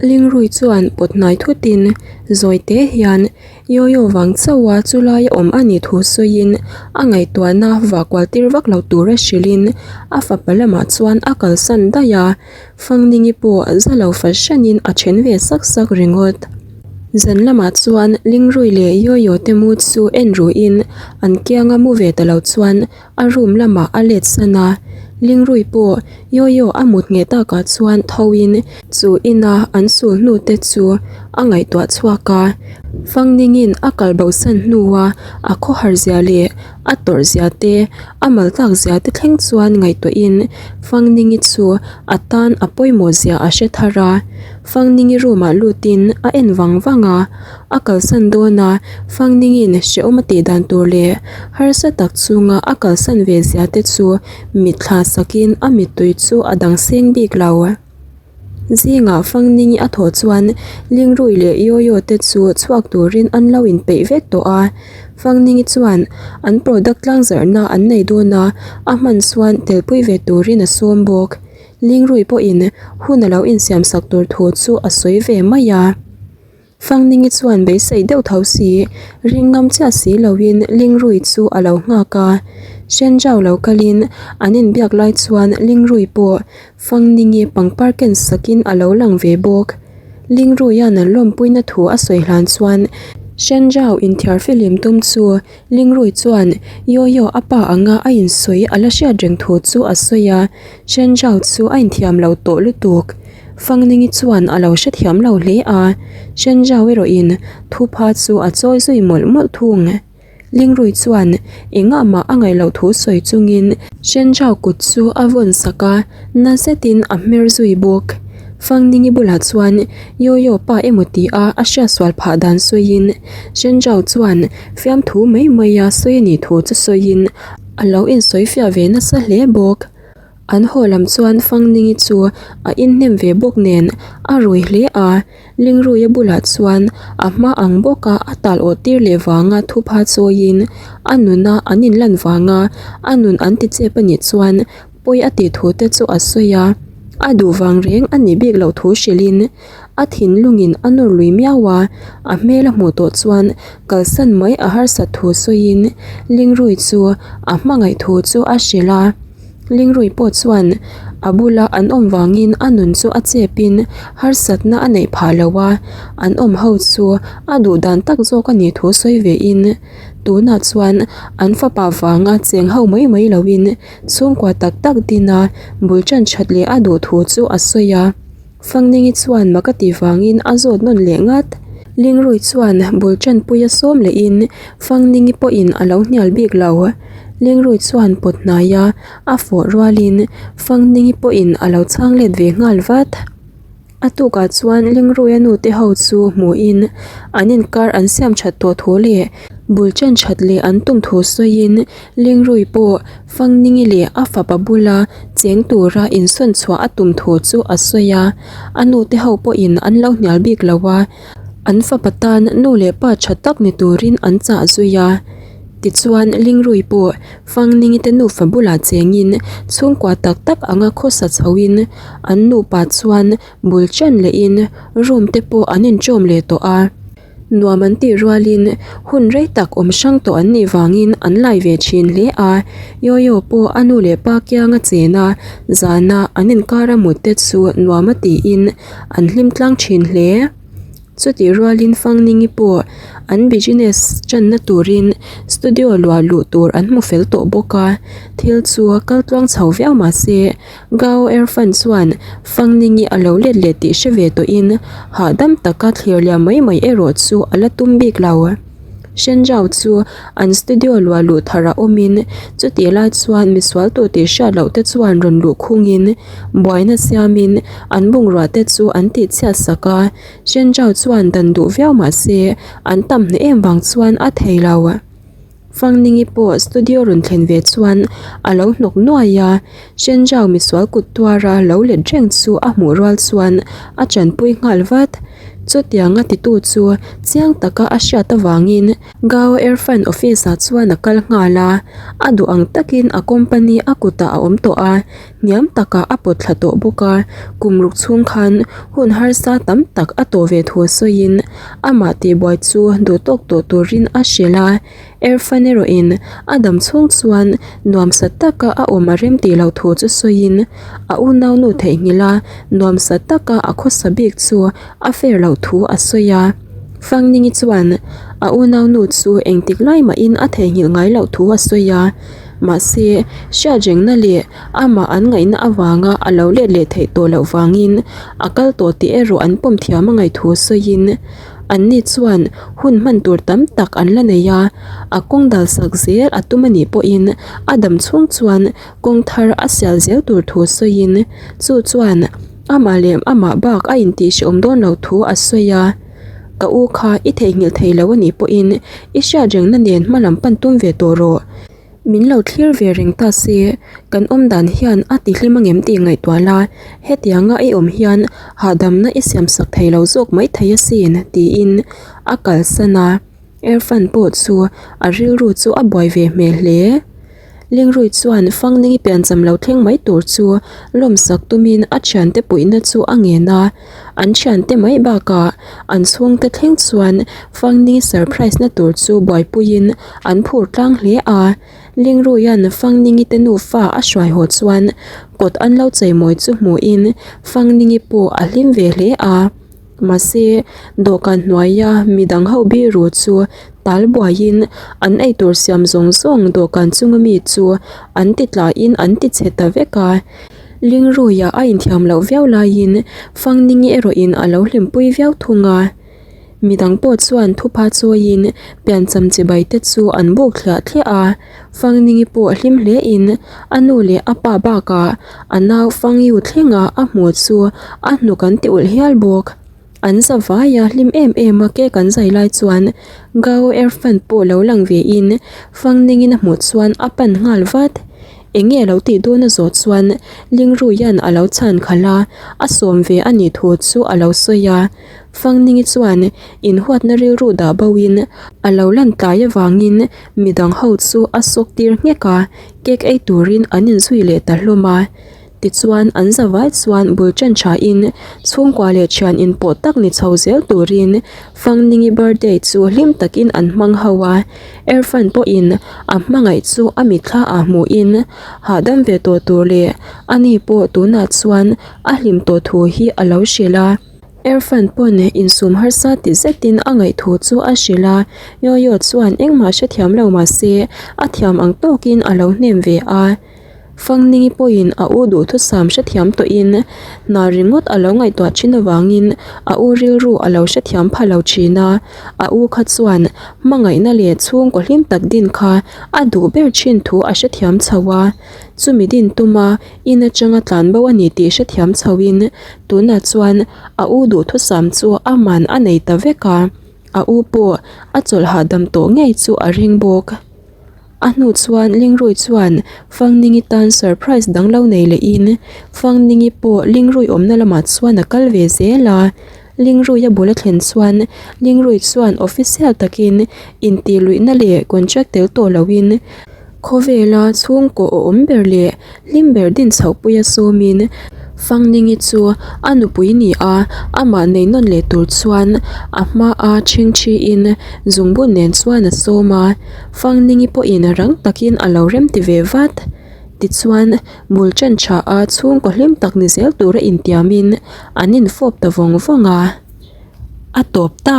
Lingrui chuan pawt hnai thutin zawi te hian Yoyo vang chauha chulaia awm a nih thu sawiin a ngaihtuahna vahkual tir vak lo tura hrilhin a fapa lamah chuan a kalsan daih a. Fangningi pawh za lo fahranin a then ve sak sak ringawt. Zan lamah chuan Lingrui leh Yoyo te mu chu en ruhin an kianga mu ve ta lo chuan a room lamah a let san a. Lingrui pawh Yoyo a mut ngheh takah chuan thoin chu ina an sul hnu te chu a ngaihtuah chhuak a. Fangningin a kal bosan hnua a khawhar zia leh a tawrh zia te, a mal tlak zia te thleng chuan ngaihtuahin Fangningi chu a tan a pawimawh zia a hre thar a. Fangningi room ah lutin a en vang vang a, a kalsan dawn a, Fangningin hrehawm a tih dan tur leh harsa tak chunga a kalsan ve zia te chu mitthla sakin a mittui chu a dang seng bik lo. Zingah Fangningi a thawh chuan Lingrui leh Yoyo te chu chhuak turin an lo inpeih vek tawh a. Fangningi chuan an product tlangzarhna an nei dawn a, a hman chuan telpui ve turin a sawm bawk. Lingrui pawhin hun a lo insiamsak tur thu chu a sawi ve mai a. Fangningi chuan beisei deuh tho si, ring ngam chiah si loin Lingrui chu a lo nghak a. Hrenjau lo kalin an inbiak lai chuan Lingrui pawh Fangningi pangpar ken sakin a lo lang ve bawk. Lingruia'n an lawmpuina thu a sawi hlan chuan Hrenjau inthiar filim tum chu Lingrui chuan Yoyo a pa anga a insawi a la hriat reng thu chu a sawi a, Hrenjau chu a inthiam lo tawh lutuk. Fangningi chuan a lo hrethiam lo hle a, Shenzhao erawhin thupha chu a chawi zui mawlh mawlh thung. Lingrui chuan engah mah a ngaih loh thu sawi chungin Shenzhao kut chu a vawn sak a, na zetin a hmer zui bawk. Fangningi bulah chuan Yoyo pa emaw ti a a hriatsual phah dan sawiin Shenzhao chuan fiamthu mai mai a sawi a nih thu chu sawiin a lo insawifiah ve nasa hle bawk. An haw lam chuan Fangningi chu a inhnem ve bawk nen a rui hle a, Lingruia bulah chuan a hma ang bawka a tal awh tir leh vanga thupha chawiin a nuna an inlan vanga a nun an ti chep a nih chuan pawi a tih thu te chu a sawi a, a duh vang reng a nih bik loh thu hrilhin a thinlungin a nawr lui miau a, a hmel a hmuh tawh chuan kalsan mai a harsat thu sawiin Lingrui chu a hmangaih thu chu a hrilh a. Lingrui pawh chuan a bula an awm vangin a nun chu a chepin harsatna a neih phah lo a, an awm ho chu a duh dan tak zawk a nih thu sawi vein tunah chuan an fapa vanga cheng ho mai mai loin chhungkua tak tak dina bul tan that leh a duh thu chu a sawi a. Fangningi chuan mak a tih vangin a zawt nawn leh ngat. Lingrui chuan bul tanpuia sawm lehin Fangningi pawhin a lo hnial bik lo. Lingrui chuan pawt hnaia a fawh rualin Fangningi pawhin a lo chhang let ve nghal vat. A tukah chuan Lingruia nute ho chu hmuhin an inkar an siam that tawh thu leh bul tan that leh an tum thu sawiin Lingrui pawh Fangningi leh a fapa bula cheng tura insawn chhuah a tum thu chu a sawi a, a nute ho pawhin an lo hnial bik lo a, an fapa tan nu leh pa tha tak ni turin an chah zui a. Tichuan, Lingrui pawh Fangningi te nufa bulah chengin chhungkua tak tak anga khawsa chhoin an nupa chuan bul ṭan lehin room te pawh an inṭawm leh tawh a. Nuam an tih rualin hun rei tak awm hrang tawh an nih vangin an lai ve thin hle a, Yoyo pawh a nu leh pa kianga chen a, zana an inkar a mut te chu nuam a tiin an hlim tlang thin hle. Chutih rualin Fangningi pawh an business channa turin studio luah luh tur an hmu fel tawh bawk a, thil chu kal tluang chho viau mahse Gao Erfan chuan Fangningi a lo let leh tih hre ve tawhin hahdam taka thlir liam mai mai erawh chu a la tum bik lo. Shenzhou chu an studio luah luh tharah awmin chutih lai chuan misual tu tih hriat loh te chuan rawn luh khungin buaina siamin an bungrua te chu an tihchhiat sak a, Shenzhou chuan dan duh viau mah se an tam hneh em vang chuan a thei lo. Fangningi pawh studio rawn thlen ve chuan a lo hnawk nuai a, Shenzhou misual kut tuara lo let reng chu a hmuh rual chuan a tanpui nghal vat. Chutianga titu chu chiang taka a hriat avangin Gao Erfan office ah chuan a kal nghal a, a duh ang takin a company a kutah a awm tawh a. hniam takah a pawt thla tawh bawk a, kum ruk chhung khan hun harsa tam tak a tawh ve thu sawiin amah tihbuai chu duh tawk tawh turin a hrilh a. Erfan erawhin a dam chhung chuan nuamsa taka a awm a rem tih loh thu chu sawiin a unaunu theihnghilh a nuamsa taka a khawsa bik chu a fair loh thu a sawi a. Fangningi chuan a unaunu chu engtik lai mahin a theihnghilh ngai loh thu a sawi a, mahse hriatrengna leh amah an ngaihna avanga a lo let leh theih tawh loh vangin a kal tawh tih erawh an pawm thiam a ngaih thu sawiin anni chuan hun hman tur tam tak an la nei a, a kawng dal sak zel a tum a nih pawhin a dam chhung chuan kawng thar a sial zel tur thu sawiin chu chuan Amah leh amah bak a intih hrehawm dawn lo thu a sawi a, Ka u kha i theihnghilh thei lo a nih pawhin i hriat rengna nen hma lam pan tum ve tawh rawh. Min lo thlir ve reng ta se, kan awm dan hian a ti hlim angem tih ngaihtuah la, hetianga i awm hian hahdamna i siamsak thei lo zawk mai thei asin tiin a kalsan a. Erfan pawh chu a rilru chu a buai ve hmel hle. Lingrui chuan Fangningi piancham lo thleng mai tur chu lawmsak tumin a thiante puihna chu a ngen a, an thiante mai bakah an chhungte thleng chuan Fangningi surprise na tur chu buaipuiin an phur tlang hle a. Lingruia'n Fangningi te nufa a hruai haw chuan kawt an lo cheimawi chu hmuhin Fangningi pawh a hlim ve hle a. Mahse, dawhkan hnuaia midang ho biru chu tal buaiin an eitur siam zawng zawng dawhkan chunga mi chu an ti tlaiin an ti chhe ta vek a. Lingruia a inthiam loh viau laiin Fangningi erawhin a lo hlimpui viau thung a. Midang pawh chuan thupha chawiin piancham chibai te chu an buk thliah thliah a. Fangningi pawh hlim hlein a nu leh a pa bakah a nau Fangyu thlenga a hmuh chu a hnuk an ti ulh hial bawk. An za vaia hlim em em a cake an zai lai chuan Gao Erfan pawh lo lang vein Fangningin a hmuh chuan a pan nghal vat. Eng nge lo tih dawn a zawh chuan Lingruian a lo chhan khalh a, a sawm ve a nih thu chu a lo sawi a. Fangningi chuan inhuatna rilru dah boin a lo lan tlai avangin midang ho chu a sawk tir nghek a, cake ei turin an inzui leh ta hlawm a. Tichuan an zavai chuan bul ṭan ṭhain chhungkua leh ṭhian inpawh tak ni chho zel turin Fangningi birthday chu hlim takin an hmang ho a, Erfan pawhin a hmangaih chu a mitthla ah hmuhin hahdam ve tawh tur leh ani pawh tunah chuan a hlim tawh thu hi a lo hrilh a. Erfan pawn insum harsa ti zetin a ngaihthu chu a hrilh a, Yoyo chuan engmah hrethiam lo mah se a thiam ang tawkin a lo hnem ve a. Fangningi pawhin a u duhthusam hrethiam tawhin hna ringawt a lo ngaihtuah thin avangin a u rilru a lo hrethiam pha lo thin a, a u kha chuan hmangaihna leh chhungkaw hlim tak din kha a duh ber thin thu a hrethiam chho a, chumi din tuma In atanga tlan bo a ni tih hrethiam chhoin tunah chuan a u duhthusam chu a man a nei ta vek a, a u pawh a chawlh hahdam tawh ngei chu a ring bawk. A hnu chuan Lingrui chuan Fangningi tan surprise dang lo nei lehin Fangningi pawh Lingrui awmna lamah chuan a kal ve zel a, Lingruia bul a thlen chuan Lingrui chuan official takin intihluihna leh contract tel tawh loin Khawvela chhungkaw awm ber leh hlim ber din chhohpuia sawmin Fangningi chu a nupui ni a, amah nei nawn leh tur chuan a hmaa ṭhingṭhiin zungbun nen chuan a sawm a, Fangningi pawhin rang takin a lo remti ve vat. Tichuan, bul ṭan ṭha a chhungkaw hlim tak ni zel tura intiamin an infawp ta vawng vawng a, a tawp ta.